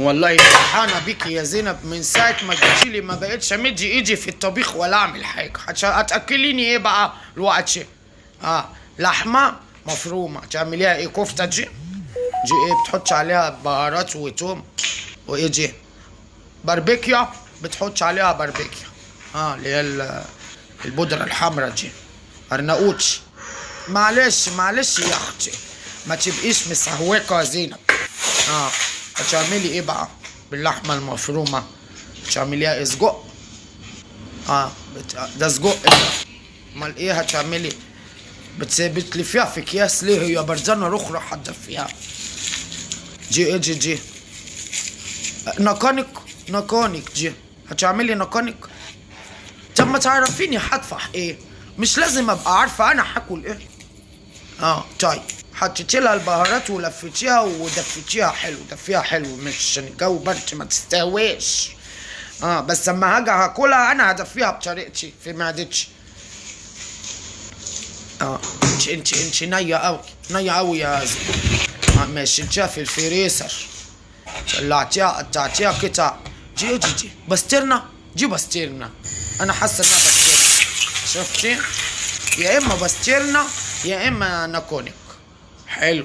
والله فرحانة بيكي يا زينب، من ساعة ما جيتيلي ما بقتش امد ايدي في الطبيخ ولا اعمل حاجة. هتاكليني ايه بقى الوقت؟ لحمة مفرومة تعمليها ايه؟ كفتة جي جي ايه؟ بتحطش عليها بهارات وتوم وايه جي؟ باربيكيا، بتحطش عليها باربيكيا، اللي هي البودرة الحمراء دي، ارناؤوتش. معلش معلش يا اختي، ما تبقيش مسهوكة يا زينب. هتعملي ايه بقى باللحمة المفرومة؟ هتعمليها ايه؟ سجق؟ ده سجق ده. امال ايه هتعملي؟ بتلفيها في اكياس ليه؟ هي بردانة رخرة هتدفيها. جي ايه جي جي؟ نقانق، نقانق جي. هتعملي نقانق؟ طب ما تعرفيني هدفع ايه؟ مش لازم ابقى عارفة انا هاكل ايه. طيب حطيتي لها البهارات ولفتيها ودفيتيها حلو، دفيها حلو، مش عشان الجو برد ما تستويش. بس اما هاجي هاكلها انا هدفيها بطريقتي في معدتي. انت نية قوي، نية قوي يا زلمة. ماشي، انت في الفريزر طلعتيها قطعتيها قطع. جي جي جي بسترنا، جي بسترنا، انا حاسه انها بسترنا. شفتي؟ يا اما بسترنا يا اما ناكونيك. حلو.